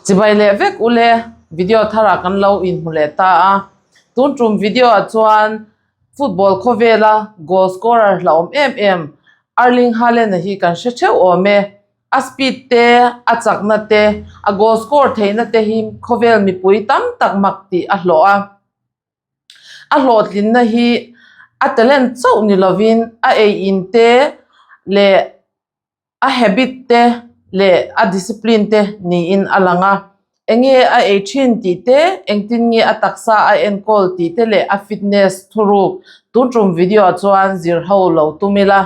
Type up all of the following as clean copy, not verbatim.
Chibai leh vek ule video tharah kan lo inhmu leh ta a. Tun tum video ah chuan football khawvela goal scorer hlauhawm em em Erling Haaland-a hi kan hre theuh awm e. A speed te, a chakna te, a goal score theihna te hi khawvel mipui tam tak mak tih a hlawh a. A hlawhtlinna hi a talent chauh ni lovin a ei in te leh a habit te leh a discipline te niin a lang a. Enge a ei thin tih te, engtin nge a taksa a enkawl tih te leh a fitness thuruk tun tum video ah chuan zir ho lo tum ila.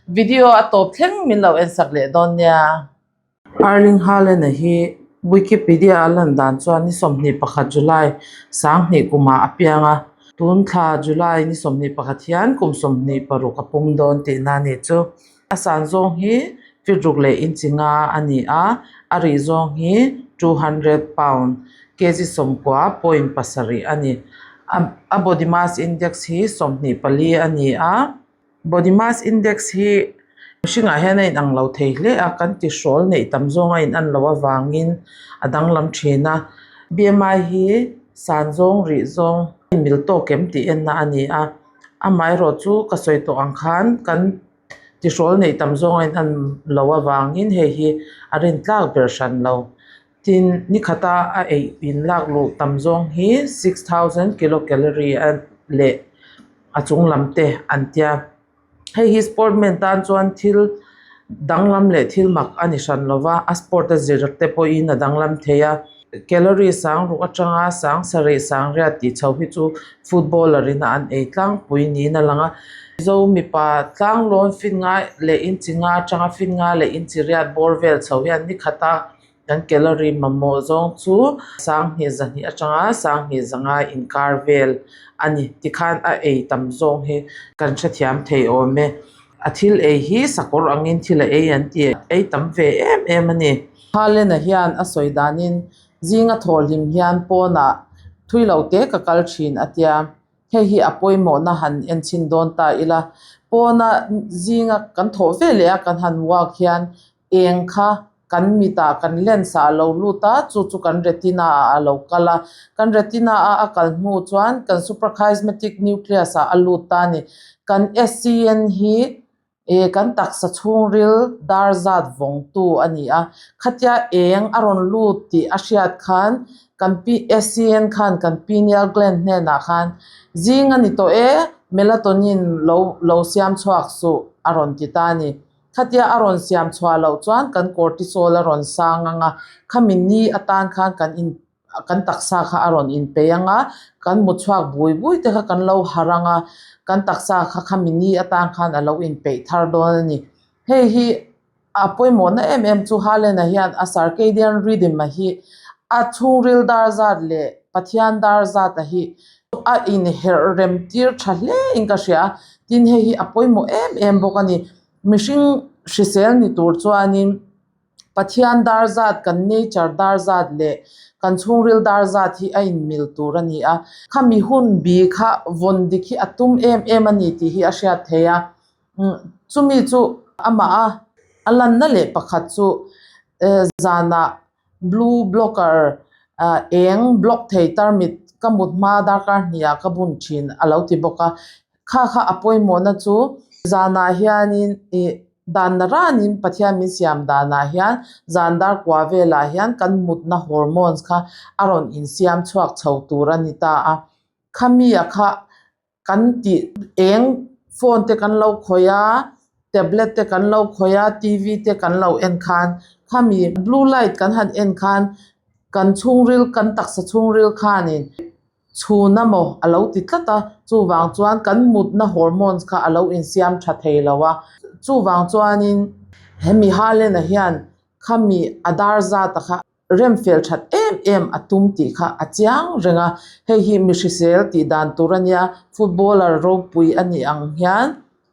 Video a tawp thleng min lo en sak leh dawn nia. Erling Haaland-a hi Wikipedia a lan dan chuan ni 21 July 2000 kumah a piang a, tun thla July ni 21 hian kum 26 a pum dawn tihna a nih chu. A san zawng hi feet ruk leh inchi nga a ni a, a rih zawng hi 200 pound, kg 90.7 a ni. A body mass index hi 24 a ni a. Body mass index hi mihringah hian a inang lo thei hle a, kan tihrawl neih tam zawng a inan loh avangin a danglam thin a. BMI hi san zawng rih zawng mil tawk em tih enna a ni a, amaherawh chu ka sawi tawh ang khan kan tihrawl neih tam zawng a inan loh avangin hei hi a rintlak ber hran lo. Tin, ni khata a eih in lak luh tam zawng hi 6000 kilocalorie a leh a chung lam te an tia. Hei hi sportman tan chuan thil danglam leh thil mak a ni hran lo va, a sport a zir te pawhin a danglam thei a. Calorie sang ruk atanga sang sarih sang riat tih chho hi chu footballer in a an ei tlangpui niin a lang a. Mizo mipa tlanglawn fin nga leh inchi nga atanga fin nga leh inchi riat bawr vel chho hian ni khata Kan calorie mamawh zawng chu sanghnih zahnih atanga sanghnih zanga inkar vel a ni. Tikhan a ei tam zawng hi kan hrethiam thei awm e. A thil ei hi sakawr angin thil a ei an ti a, ei tam ve em em a ni. Haaland-a hian a sawi danin zinga thawhhlim hian pawnah thui lo te ka kal thin a tia. Hei hi a pawimawhna han en chhin dawn ta ila, pawna zinga kan thawh ve leh a kan han walk hian eng kha kan mitah kan lens ah a lo lut a, chu chu kan retina ah a lo kal a, kan retina a a kal hnu chuan kan suprachiasmatic nucleus ah a lut ta a ni. Kan SCN hi eh kan taksa chhungril dar zat vawngtu a ni a, khatia eng a rawn lut tih a hriat khan kan SCN khan kan pineal gland hnenah khan zing a ni tawh e, melatonin lo lo siam chhuak suh a rawn ti ta a ni. Khatia a rawn siam chhuah loh chuan kan cortisol a rawn sang ang a, khami ni atan khan kan in kan taksa kha a rawn inpeih ang a, kan mu chhuak bui bui te kha kan lo harh ang a, kan taksa kha khami ni atan khan a lo inpeih thar dawn a ni. Hei hi a pawimawhna em em chu Haaland-a hian a circadian rhythm-a hi a chhungril dar zat leh Pathian dar zat-a hi a inherh rem tir tha hle in ka hria a, tin hei hi a pawimawh em em bawk a ni. Mihring hrisel ni tur chuanin Pathian dar zat kan nature dar zat leh kan chhungril dar zat hi a inmil tur a ni a, khami hun bi kha vawn dik hi a tum em em a ni tih hi a hriat theih a, chumi chu amah a a lanna leh pakhat chu zanah Blue blocker ah eng block thei tarmit ka mut hma darkar hnih ah ka bun thin a lo ti bawk a, kha kha a pawimawhna chu zanah hianin ih dan na ranin Pathian min siam danah hian zan dar kua velah hian kan mutna hormones kha a rawn insiam chhuak chho tur a ni ta a, khami a kha. Kan tih eng phone te kan lo khawih a, tablet te kan lo khawih a, TV te kan lo en khan khami blue light kan han en khan kan chhungril kan taksa chhungril khanin chhun amaw a lo ti tlat a, chuvang chuan kan mutna hormones kha a lo insiam tha thei lo a, chuvang chuanin hemi Haaland-a hian khami a dar zat a kha. Remfel that em em a tum tih kha a chiang reng a, hei hi mi hrisel tih dan tur a nia, footballer ropui a nih ang hian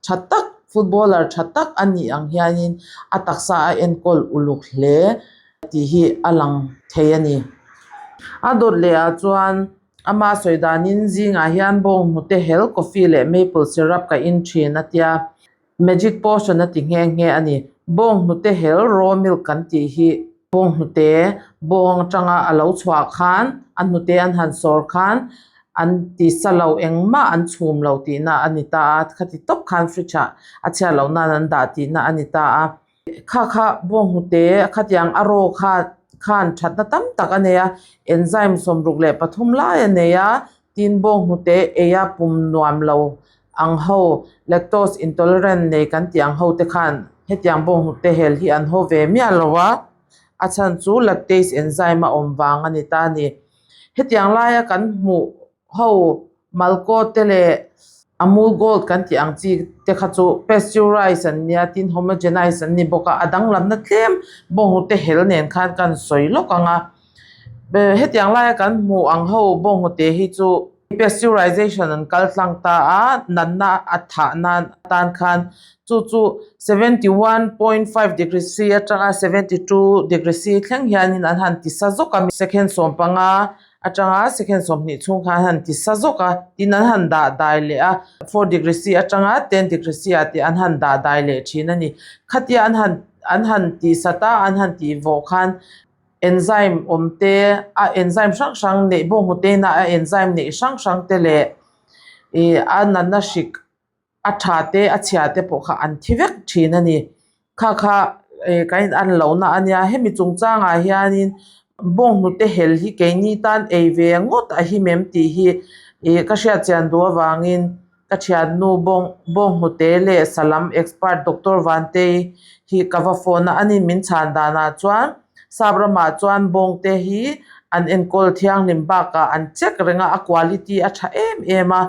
tha tak footballer tha tak a nih ang hianin a taksa a enkawl uluk hle tih hi a lang thei a ni. A dawt leh ah chuan ama sawi danin zingah hian bawnghnute hel coffee leh maple syrup ka in thin a tia, magic potion a ti nghe nghe a ni. Bawnghnute hel raw milk kan tih hi. Bawng hnute bawng atanga a lo chhuah khan a hnute an han sawr khan an ti sa lo engmah an chhum lo tihna a ni ta a khati tawp khan fridge ah a chhiat loh nan an dah tihna a ni ta a kha kha bawng hnute khatiang a raw kha khan thatna tam tak a nei a enzyme 63 lai a nei a tin bawng hnute ei a pum nuam lo ang ho lactose intolerant nei kan tih ang ho te khan hetiang bawng hnute hel hi an haw ve miah lo a a chhan chu lactase enzyme a awm vang a ni ta a ni. Hetiang laia kan hmuh ho Malco te leh Amul Gold kan tih ang chi te kha chu pasteurized an nia tin homogenized an ni bawk a a danglamna tlem bawnghnute hel nen khan kan sawi lawk ang a hetiang laia kan hmuh ang ho bawnghnute hi chu pasteurization an kal tlang ta a natna a thah nan atan khan chu chu 71.5 degree C atanga 72 degree C thleng hianin an han ti sa zawk a second 15 atanga second 20 chhung khan an han ti sa zawk a tin an han dah dai leh a 4 degree C atanga 10 degree C ah te an han dah dai leh thin a ni khatia an han an han tih sat a an han tih vawh khan enzyme awm te a enzyme hrang hrang neih bawnghnute ina a enzyme neih hrang hrang te leh ih a natna hrik a tha te a chhia te pawh kha an thi vek thin a ni kha kha eh kan in an lohna a nia hemi chungchangah hianin bawnghnute hel hi keini tan ei ve ngawt a him em tih hi ih ka hriat chian duh avangin ka thiannu bawng bawnghnute leh salam expert doctor Vantei hi ka va phone a ani min chhan danah chuan sap ramah chuan bawngte hi an enkawl thianghlim bakah an check reng a a quality a tha em em a.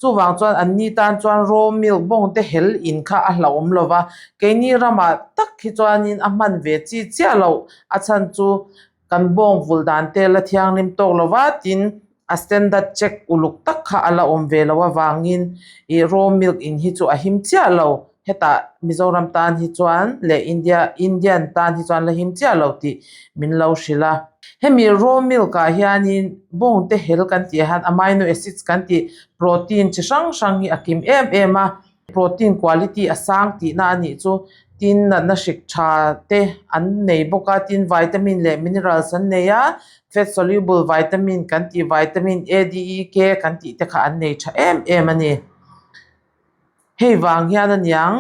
Chuvang chuan an ni tan chuan raw milk bawngte hel in kha a hlauhawm lo va, keini ramah tak hi chuanin a hman ve chi chiah loh a chhan chu kan bawng vul dan te la thianghlim tawk lo va tin a standard check uluk tak kha a la awm ve loh avangin ih raw milk in hi chu a him chiah lo hetah Mizoram tan hi chuan leh India Indian tan hi chuan la him chiah lo tih min lo hrilh a. Hemi raw milk ah hianin bawngte hel kan tih ah hian amino acids kan tih protein chi hrang hrang hi a kim em em a, protein quality a sang tihna a nih chu tin natna hrik tha te an nei bawk a tin vitamin leh minerals an nei a fat soluble vitamin kan tih vitamin A D E K kan tih te kha an nei tha em em a ni. Hei vang hian aniang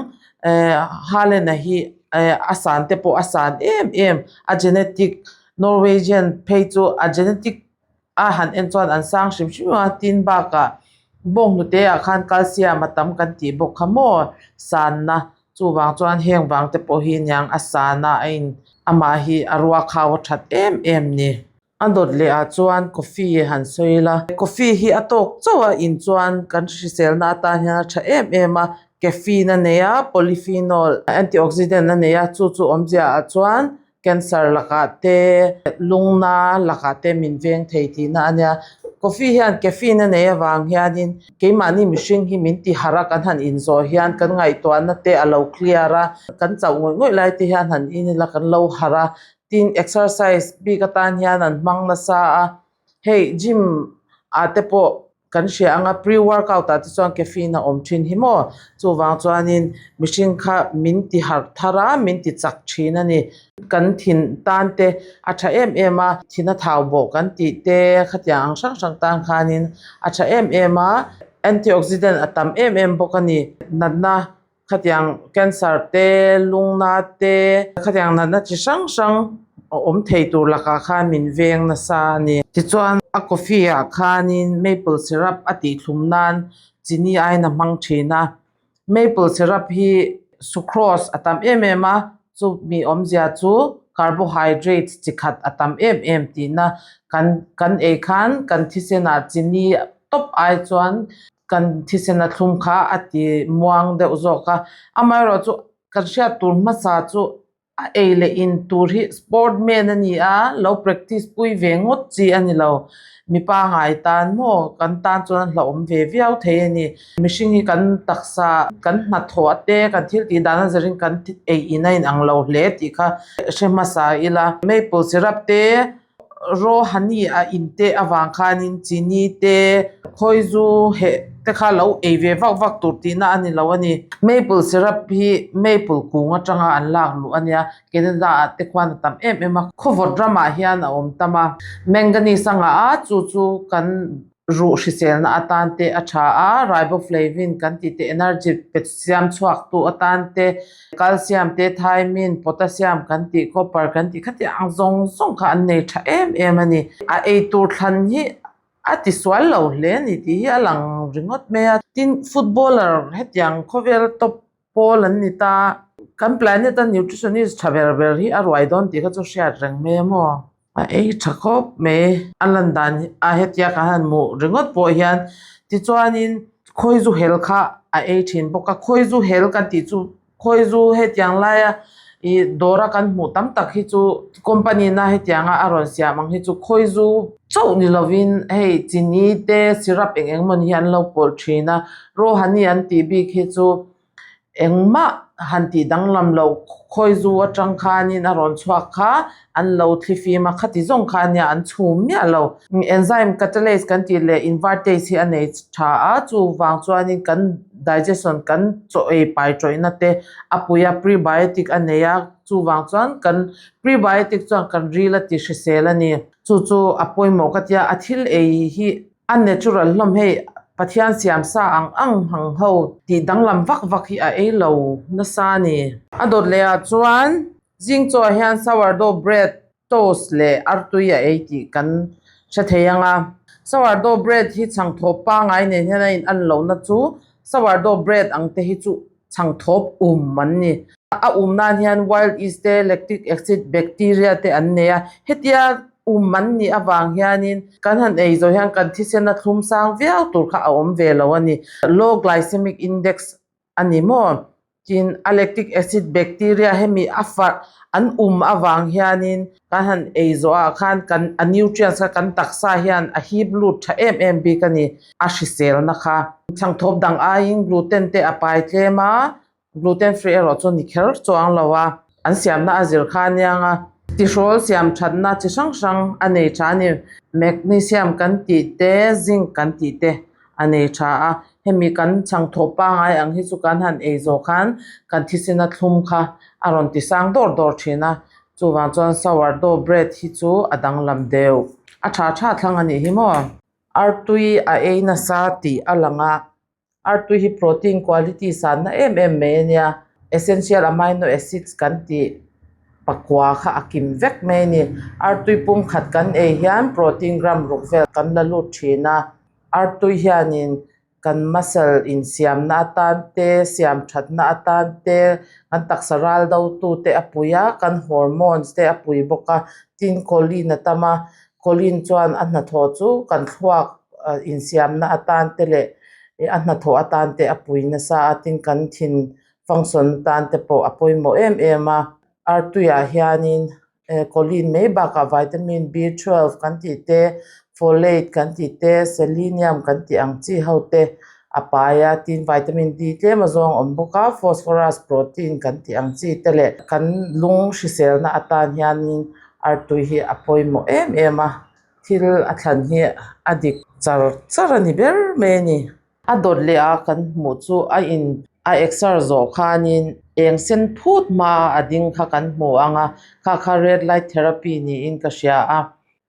eh Haaland-a hi eh a san te pawh a san em em a genetic Norwegian phei chu a genetic a han en chuan an sang hrim hrim a tin bakah bawnghnute ah khan calcium a tam kan tih bawk kha maw sanna chuvang chuan heng vang te pawh hi aniang a sana a in amah hi a ruakhau a that em em ni. A dawt leh ah chuan coffee han sawi ila coffee hi a tawk chauh a in chuan kan hriselna atan hian a tha em em a caffeine a nei a polyphenol antioxidant a nei a chu chu awmzia ah chuan cancer lakah te lungna lakah te min veng thei tihna a nia coffee hian caffeine a nei avang hianin keimahni mihring hi min ti harh a kan han inzawh hian kan ngaihtuahna te a lo clear a kan chauh ngawih ngawih lai te hian han in ila kan lo harh a. Tin exercise bik atan hian an hmang nasa a, hei gym ah te pawh kan hria ang a pre workout ah te chuan caffeine a awm thin hi maw chuvang chuanin mihring kha min ti harh thar a min ti chak thin a ni. Kan thin tan te a tha em em a, thin a thau bawh kan tih te khatiang ang hrang hrang tan khanin a tha em em a, antioxidant a tam em em bawk a ni natna. Khatiang cancer te, lungna te, khatiang natna chi hrang hrang a awm thei tur lakah khan min veng nasa a ni. Tichuan a coffee ah khanin maple syrup a tihthlum nan chini aiin a hmang thin a. Maple syrup hi sucrose a tam em em a, chumi awmzia chu carbohydrates chi khat a tam em em tihna kan kan ei khan kan thisenah chini tawp ai chuan Kan thisen a thlum kha a ti muang deuh zawk a, amaherawh chu kan hriat tur hmasa chu a ei leh in tur hi sport man a ni a, lo practice pui ve ngawt chi a ni lo, mipa ngai tan maw kan tan chuan a hlauhawm ve viau thei a ni, mihring hi kan taksa kan hnathawh te kan thil tih dan a zirin kan ei in a inang lo hle tih kha hre hmasa ila, maple syrup te. Raw honey a in te avang khanin chini te khawizu heh te kha lo ei ve vak vak tur tihna a ni lo a ni. Maple syrup hi maple kung atanga an lak luh a nia, Canada ah te khuan a tam em em a, khawvawt ramah hian a awm tam a. Manganese a ngah a, chu chu kan ruh hriselna atan te a tha a, riboflavin kan tih te energy pe siam chhuak tu atan te, calcium te, thiamine, potassium kan tih, copper kan tih khatiang ang zawng zawng kha an nei tha em em a ni. A eitur thlan hi a ti sual lo hle a ni tih hi a lang ringawt mai a, tin footballer hetiang khawvel top pawl an ni ta. Kan planet a nutritionist tha ber ber hi a ruai dawn tih kha chu hriat reng mai a maw? A ei tha khawp mai. A lan dan hi a hetia kan han hmuh ringawt pawh hian tichuanin khawizu hel kha a ei thin bawk a, khawizu hel kan tih chu khawizu hetiang laia ih dawra kan hmuh tam tak hi chu company na hetianga a rawn siam ang hi chu khawizu chauh ni lovin hei chini te syrup eng eng emaw ni hi an lo pawlh thin a, raw honey an tih bik hi chu engmah han tih danglam loh khawizu atang khanin a rawn chhuak kha an lo thli fim a, khati zawng kha ania an chhum miah lo. Enzyme catalase kan tih leh invertase hi a nei tha a, chuvang chuanin kan digestion kan chaw ei pai tawihna te a pui a, prebiotic a nei a, chuvang chuan kan prebiotic chuan kan ril a ti hrisel a ni. Chu chu a pawimawh ka tia, a thil ei hi A natural hlawm hei Pathian siam sa ang ang hang ho tih danglam vak vak hi a ei lo nasa a ni. A dawt leh ah chuan zing chaw ah hian sourdough bread, toast leh artui a ei tih kan hre thei ang a. Sourdough bread hi chhangthawp pangai nen hian a in an lohna chu sourdough bread ang te hi chu chhangthawp um an ni. A um nan hian wild yeast te, lactic acid bacteria te an nei a, hetia um an nih avang hianin kan han ei zawh hian kan thisen a thlum sang viau tur kha a awm ve lo a ni. Low glycemic index a ni maw? Tin, a lactic acid bacteria hemi a farh an um avang hianin kan han ei zawh ah khan kan a nutrients kha kan taksa hian a hip lut tha em em bik a ni, a hriselna kha. Chhangthawp dang aiin gluten te a pai tlem a, gluten free erawh chu ni kher chuang lo a, an siamna a zir kha aniang a. Tihrawl siam thatna chi hrang hrang a nei tha a ni, magnesium kan tih te, zinc kan tih te a nei tha a, hemi kan chhangthawh pangai ang hi chu kan han ei zawh khan kan thisena thlum kha a rawn ti sang dawr dawr thin a, Chuvang chuan sourdough bread hi chu a danglam deuh. A tha tha thlang a nih hi maw? Artui a ei nasa tih a lang a, artui hi protein quality sanna em em mai a nia. Essential amino acids kan tih pakua kha a kim vek mai a ni. Artui pum khat kan ei hian protein gram ruk vel kan la lut thin a, artui hianin Kan muscle insiamna atan te, siam thatna atan te, kan taksa ral do tu te a pui a, kan hormones te a pui bawk a, tin choline a tam a, choline chuan a hnathawh chu kan thluak insiamna atan te leh a hnathawh atan te a pui nasa a, tin kan thin function atan te pawh a pawimawh em em a, artuiah hianin Choline mai bakah vitamin B twelve kan tih te, folate kan tih te, selenium kan tih ang chi ho te a pai a, tin vitamin D tlem a zawng awm bawk a, phosphorus, protein kan tih ang chi te leh kan lung hriselna atan hianin artui hi a pawimawh em em a, thil a thlan hi a dik char char a ni ber mai a ni. A dawt leh a kan hmuh chu a in a exer zawh khanin eng sen phut hma a ding kha kan hmu ang a kha kha red light therapy niin ka hria a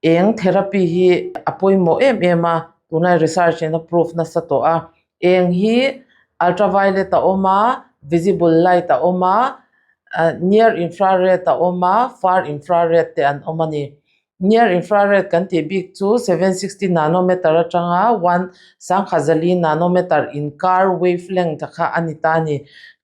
eng therapy hi a pawimawh em em a tunlai research in a proof nasa tawh a eng hi ultraviolet a awm a visible light a awm a near infrared a awm a far infrared te an awm a ni. Near infrared kan tih bik chu 760 nanometer atanga 1 sangkhazali nanometer inkar wavelength kha a ni ta a ni.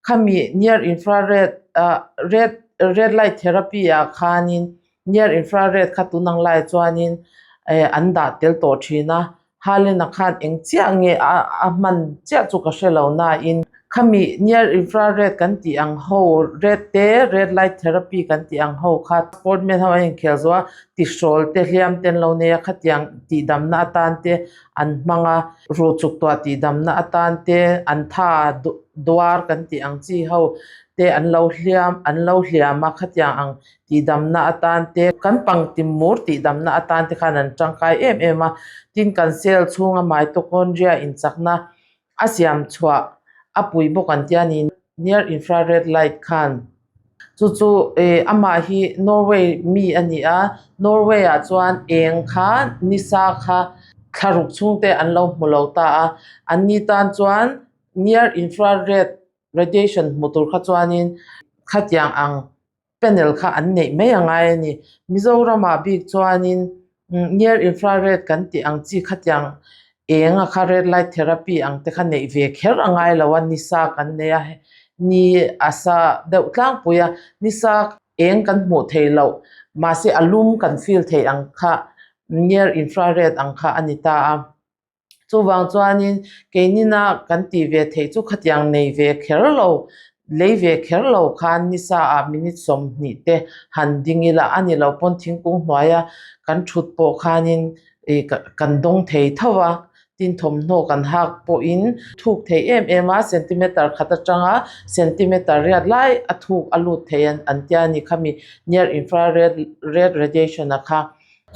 Khami near infrared ah red red light therapy ah khanin near infrared kha tunang lai chuanin eh an dah tel tawh thin a. Halena khan eng chiah nge a a hman chiah chu ka hre lo nain khami near infrared kan tih ang ho red te red light therapy kan tih ang ho kha sportman ho a inkhel zo a tihrawl te hliam te an lo nei a khatiang tihdamna atan te an hmang a ruh chuk tuah tihdamna atan te an tha duar kan tih ang chi ho te an lo hliam an lo hliam a khatiang ang Tihdamna atan te, kan pangtimur tihdamna atan te khan an tangkai em em a. Tin, kan cell chhunga mitochondria inchakna. A siam chhuah a pui bawk an tia ni near infrared light khan chu chu eh amah hi Norway mi a ni a Norway ah chuan eng kha nisa kha thlaruk chhung te an lo hmu lo ta a an ni tan chuan near infrared radiation hmu tur kha chuanin khatiang ang panel kha an neih mai a ngai a ni. Mizoramah bik chuanin near infrared kan tih ang chi khatiang eng a kha red light therapy ang te kha neih ve kher a ngai lo a nisa kan nei a ni a sa deuh tlangpui a nisa eng kan hmuh theih loh mahse a lum kan feel theih ang kha near infrared ang kha a ni ta a. Chuvang chuanin keinina kan tih ve theih chu khatiang nei ve kher lo, lei ve kher lo khan nisa ah minute 20 te han ding ila a ni lo pawn thingkung hnuaia kan thut pawh khanin ih kan dawng thei tho a, tin thawmhnaw kan hak pawhin thuk thei em em a, centimeter khat atanga centimeter riat lai a thuk a lut thei an tia a ni khami near infrared red radiation a kha.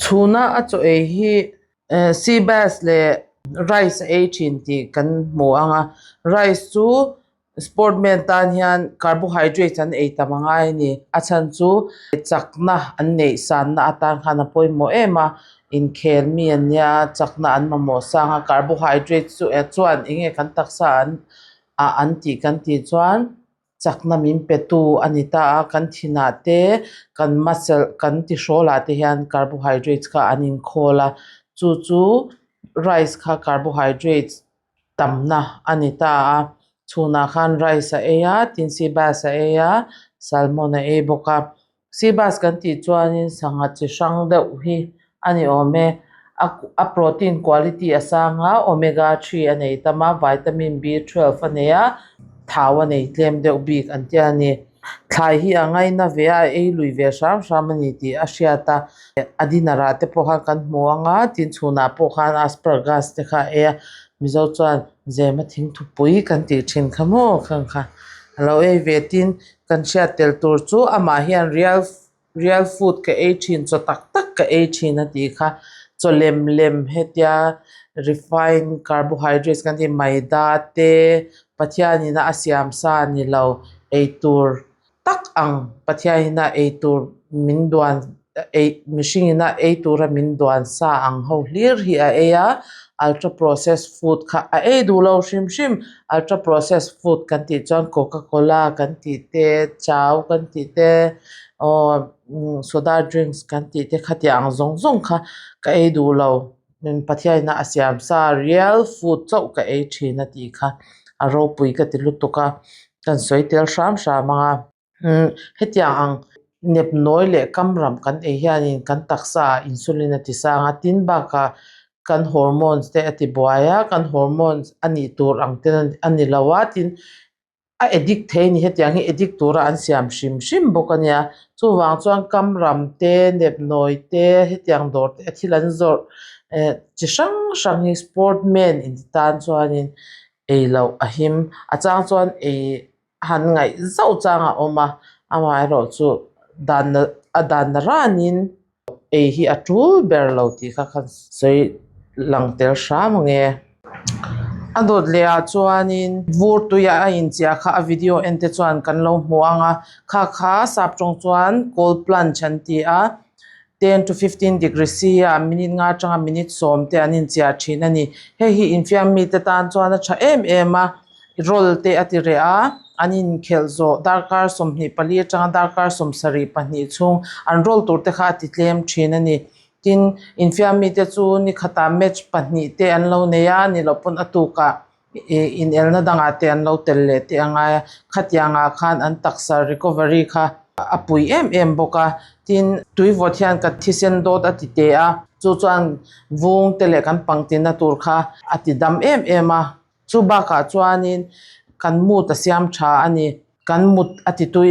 Chhuna a chaw ei hi Sea bass leh rice a ei thin tih kan hmu ang a rice chu sportman tan hian carbohydrates an ei tam a ngai a ni a chhan chu chakna an neih sanna atan khan a pawimawh em a inkhel mi an nia chakna an mamawh sang a carbohydrates chu chuan eng nge kan taksa an ah an tih kan tih chuan. Chakna min pe tu a ni ta a, kan thinah te kan muscle kan ti hrawlah te hian carbohydrates kha an inkhawl a, chu chu rice kha carbohydrates tamna a ni ta a, chhunah khan rice a ei a, tin sea bass a ei a, salmon a ei bawk a, sea bass kan tih chuanin sangha chi hrang deuh hi a ni awm e, a protein quality a sang a omega 3 a nei tam a vitamin B 12 a nei a thau a nei tlem deuh bik an tia a ni thlai hi a ngaina ve a a ei lui ve hram hram a ni tih a hriat a a dinner ah te pawh khan kan hmu ang a tin chhunah pawh khan asparagus te kha a ei a mizo chuan zema thingthupui kan tih thin kha maw khang kha a lo ei ve tin kan hriat tel tur chu amah hian real Real food ka ei thin, chaw tak tak ka ei thin a tih kha. Chaw lem lem hetia refined carbohydrates kan tih maida te Pathianina a siam sa a ni lo. Eitur tak ang Pathianina eitur min duan ei mihringina ei tura min duan sa ang ho hlir hi a ei a, ultra processed food kha a ei duh lo hrim hrim. Ultra processed food kan tih chuan coca cola kan tih te chau kan tih te aw soda drinks kan tih te khatiang ang zawng zawng kha ka ei duh lo Pathianina a siam sa real food chauh ka ei thin a tih kha a ropui ka ti lutuk a kan sawi tel hram hram ang a. Hetiang ang nepnawi leh kamram kan ei hianin kan taksa ah insulin a ti sang a, tin bakah kan hormones te a ti buai a, kan hormones a nih tur ang te a ni lo a, tin a addict thei a ni hetiang hi addict tura an siam hrim hrim bawk a nia, chuvang chuan kamram te nepnawi te hetiang dawr te a thil an zawrh eh chi hrang hrang hi sport man inti tan chuanin ei loh a him a chang chuan ei. han ngaih zauh chang a awm a amaherawh chu dan a dan ranin ei hi a tul ber lo tih kha khan sawi lang tel hram ang e. A dawt leh ah chuanin vur tuia a inchiah kha a video en te chuan kan lo hmu ang a kha kha sap tawng chuan cold plunge an ti a 10 to 15 degree C ah minute nga atanga minute 10 te an inchiah thin a ni. Hei hi infiam mite tan chuan a tha em em a, roll te a ti reh a, an inkhelh zawh darkar 24 atanga darkar 72 chhung an roll tur te kha a ti tlem thin a ni. Tin, infiam mite chu ni khatah match pahnih te an lo nei a, ni loh pawn a tukah inelna dangah te an lo tel leh teh a ngai a, khatiangah khan an taksa recovery kha a pui em em bawk a, tin tui vawt hian ka thisen dawt a ti teh a, chu chuan vung te leh kan pangtina tur kha a ti dam em em a, chu bakah chuanin kan mood a siam tha a ni. Kan mut a ti tui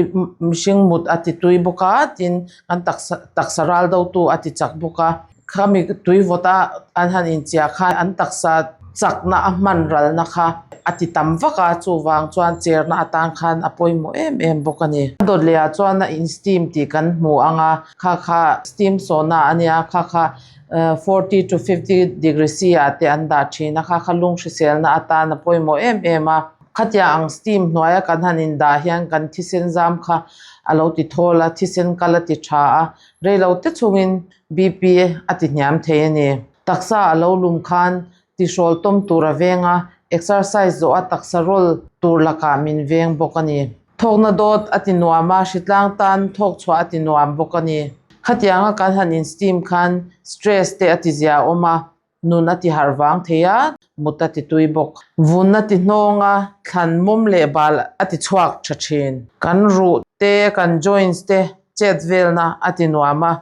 mihring mut a ti tui bawk a tin kan taksa taksa ral do tu a ti chak bawk a khami tui vawt a an han inchiah khan an taksa chakna a hman ralna kha a ti tam vak a chuvang chuan cherna atan khan a pawimawh em em bawk a ni. A dawt leh ah chuan a in steam tih kan hmu ang a kha kha steam sawhna a nia kha kha. 40 to 50 degree C ah te an dah thin a kha kha lung hriselna atan a pawimawh em em a. Khatiang ang steam hnuaia kan han indah hian kan thisen zam kha a lo ti thawl a, thisen kal a ti tha a, reilo te chungin BP a ti hniam thei a ni. Taksa a lo lum khan tihrawl tawm tur a veng a, exercise zawh a taksa rawl tur lakah min veng bawk a ni. Thawkna dawt a ti nuam a, hritlang tan thawk chhuah a ti nuam bawk a ni. Khatianga kan han in steam khan stress te a ti zia awm a, nun a ti harh vang thei a, mut a ti tui bawk. Vun a ti hnawng a, thlan mawm leh bal a ti chhuak tha thin. Kan ruh te, kan joints te chet velna a ti nuam a,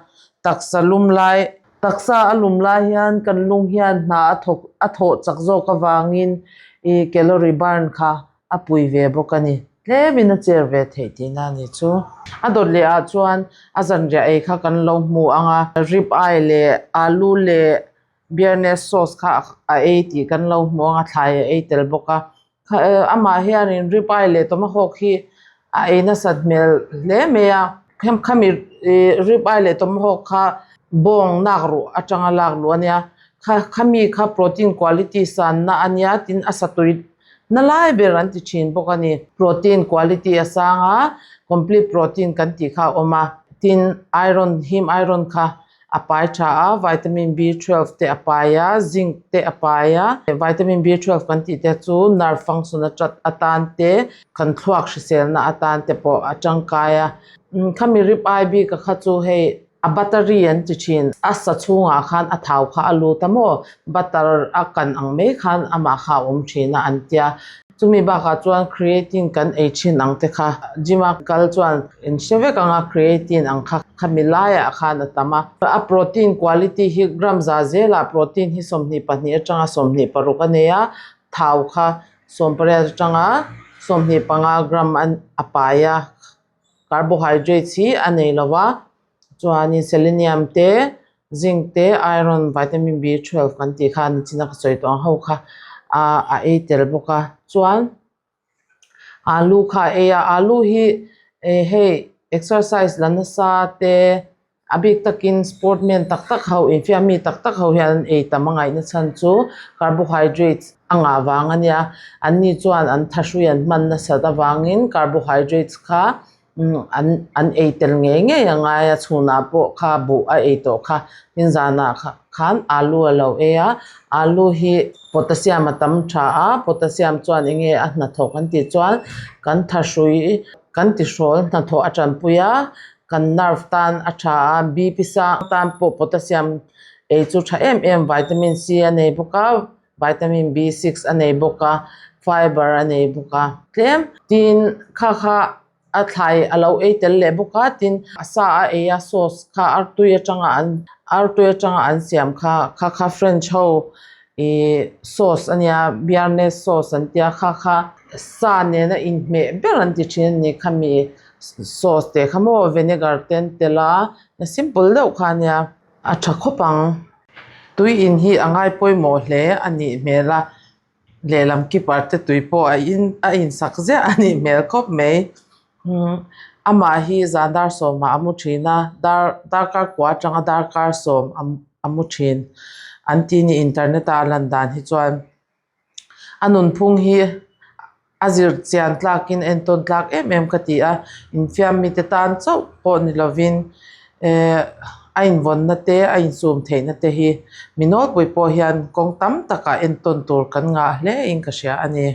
taksa lum lai Taksa a lum lai hian kan lung hian hna a thawk a thawh chak zawk avangin i calorie burn kha a pui ve bawk a ni. Tlemin a cher ve theih tihna a ni chu. A dawt leh ah chuan a zanriah ei kha kan lo hmu ang a, rib eye leh alu leh bearnaise sauce kha a ei tih kan lo hmu ang a, thlai a ei tel bawk a. Amah hianin rib eye leh tomahawk hi a ei nasat hmel hle mai a, khami rib eye leh tomahawk kha bawng nak ruh atanga lak luh a nia, khami kha protein quality sanna a nia tin a satui na lai ber an ti thin bawk a ni. Protein quality a sang a, complete protein kan tih kha a awm a, tin iron him iron kha a pai tha a, vitamin B12 te a pai a, zinc te a pai a, vitamin B12 kan tih te chu nerve function atan te kan thluak hriselna atan te pawh a tangkai a, khami rib eye bik a kha chu hei a battery an ti thin a sa chhungah khan a thau kha a lut a maw butter a kan ang mai khan amah kha a awm thin a an tia chumi bakah chuan creatine kan ei thin ang te kha gym a kal chuan in hre vek ang a creatine ang kha khami laiah khan a tam a a protein quality hi gram za zelah protein hi 22 atanga 26 a nei a thau kha 18 atanga 25 gram a pai a. Carbohydrates hi a nei lo va, chuanin selenium te, zinc te, iron, vitamin B12 kan tih kha nichina ka sawi tawh ang ho kha a ei tel bawk a. Chuan alu kha a ei a, alu hi hei exercise la nasa te A bik takin sportman tak tak ho, infiam mi tak tak ho hian an ei tam a ngaihna chhan chu carbohydrates a ngah vang a nia. Anni chuan an thahrui an hman nasat avangin carbohydrates kha an an ei tel ngei ngei a ngai a, chhunah pawh kha buh a ei tawh kha. Tin zanah khan alu a lo ei a, alu hi potassium a tam tha a, potassium chuan eng nge a hnathawk an tih chuan kan thahrui kan tihrawl hnathawh a tanpui a. Kan nerve tan a tha a, BP sang tan pawh potassium ei chu tha em em vitamin C a nei bawk a, vitamin B6 a nei bawk a, fiber a nei bawk a. Tlem tin kha kha a thlai a lo ei tel leh bawk a, tin a sa a ei a sauce kha artui atanga an artui atanga an siam kha kha kha French ho ih sauce a nia bearnaise sauce an tia kha kha sa nena inhmeh ber an ti thin a ni khami. Sauce te kha maw vinegar te an telh a simple deuh kha ania a tha khawp ang tui in hi a ngai pawimawh hle a nih hmel a lehlam keeper te tui pawh a in a in sak ziah a nih hmel khawp mai umm amah hi zan dar sawmah a mu thin a dar darkar kua atanga darkar sawm a mu thin an ti ni internet a a lan dan hi chuan. A nunphung hi a zir chian tlakin entawn tlak em em ka ti a infiam mite tan chauh pawh ni lovin ehh a invawnna te a insum theihna te hi mi nawlpui pawh hian kawng tam takah entawn tur kan ngah hle in ka hria a ni.